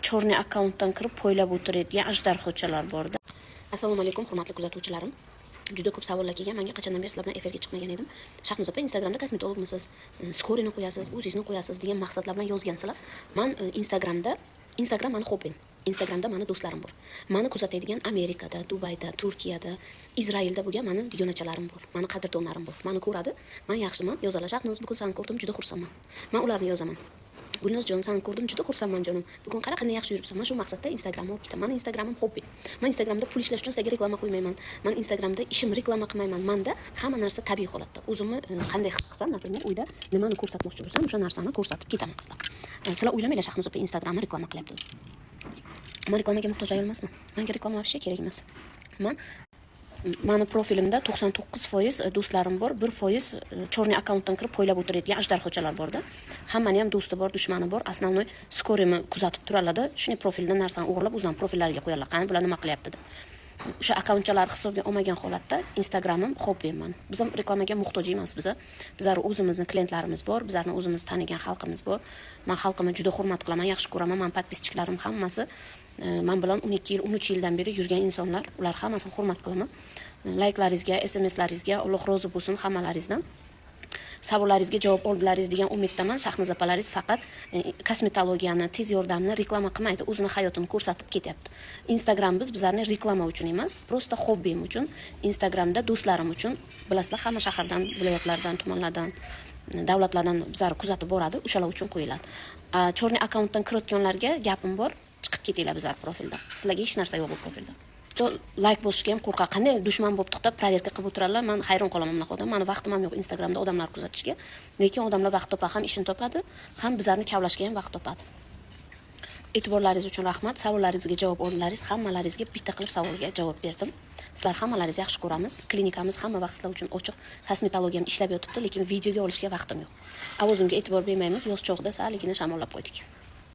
Черный akkauntdan kirib, poylab o'tiradigan ajdarhochalar borda. Assalomu alaykum, hurmatli kuzatuvchilarim. Juda ko'p savollar kelgan manga, qachondan beri sizlar bilan efirga chiqmagan edim. "Shahnoza opa, Instagramda kosmetologmisiz, скорый ni qo'yasiz, o'zingizni qo'yasiz", degan maqsadlar bilan yozgansizlar. Man Instagramda, Instagram mani hobbim. Instagramda mani do'stlarim bor. Mani kuzatadigan Amerikada, Dubayda, Turkiyada, Izrailda bo'lgan mani dugonachalarim bor, mani qadrdonlarim bor. Mani ko'radi, man yaxshiman, yozadilar: "Shahnoz, bugun sani ko'rdim, juda xursandman". Man ularni yozaman: "Gulnozjon, sani ko'rdim, juda xursandman, jonim. Bugun qara, qanday yaxshi yuribsan". Man shu maqsadda Instagramni olib ketaman. Mani Instagramim hobbi. Man Instagramda pul ishlash uchun sizlarga reklama qo'ymayman. Man Instagramda ishim reklama qilmayman. Manda hamma narsa tabiiy holatda. O'zimni qanday his qilsam, например, uyda nimani ko'rsatmoqchi bo'lsam, o'sha narsani ko'rsatib ketaman, qizlar. Sizlar o'ylamanglar, Shahnoz opa Instagramni reklama qilyapti. Man reklamaga muhtoj ayol emasman. Manga reklama вообще kerak emas. Mani profilimda 99% do'stlarim bor, 1% черный akkauntdan kirib, poylab o'tiradigan ajdarhochalar borda. Hammani ham do'sti bor, dushmani bor. Основной скорый ni kuzatib turadilarda, shunday profildan narsani o'g'irlab, o'zlarini profillariga qo'yadilar, qani bular nima qilyapti deb. O'sha akkauntchalar hisobga olmagan holatda, Instagramim hobbim mani. Biz ham reklamaga muhtoj emas. Bizlar o'zimizni klientlarimiz bor, bizlarni o'zimiz tanigan xalqimiz bor. Man xalqimni juda hurmat qilaman, yaxshi ko'raman. Man подписчик larim hammasi man bilan 12 yil, 13 yildan beri yurgan insonlar. Ular hammasini hurmat qilaman. Layklaringizga, smslaringizga Alloh rozi bo'lsin hammalaringizdan. Savollaringizga javob oldilaringiz degan umiddaman. Shahnoz opalaringiz faqat kosmetologiyani, tez yordamni reklama qilmaydi, o'zini hayotini ko'rsatib ketyapti. Instagram bizlarni reklama uchun emas, просто hobbim uchun. Instagramda do'stlarim uchun, bilasizlar, hamma shahardan, viloyatlardan, tumanlardan, davlatlardan bizlarni kuzatib boradi, o'shalar uchun qo'yiladi. Черный akkauntdan kirayotganlarga gapim bor: chiqib ketinglar bizlar profildan, sizlarga hech narsa yo'q bu profilda. To layk bosishga ham qo'rqadi. Qanday dushman bo'lib to'xtab, проверка qilib o'tiradilar. Man hayron qolaman bunaqa odam. Mani vaqtim ham yo'q Instagramda odamlar kuzatishga, lekin odamlar vaqt topadi, ham ishini topadi, ham bizlarni kavlashga ham vaqt topadi. E'tiborlaringiz uchun rahmat. Savollaringizga javob oldilaringiz. Hammalaringizga bitta qilib savolga javob berdim. Sizlar hammalaringizni yaxshi ko'ramiz. Klinikamiz hamma vaqt sizlar uchun ochiq. Kosmetologiyam ishlab yotibdi, lekin videoga olishga vaqtim yo'q. Ovozimga e'tibor bermaymiz, yoz chog'ida salgina shamollab qo'ydik.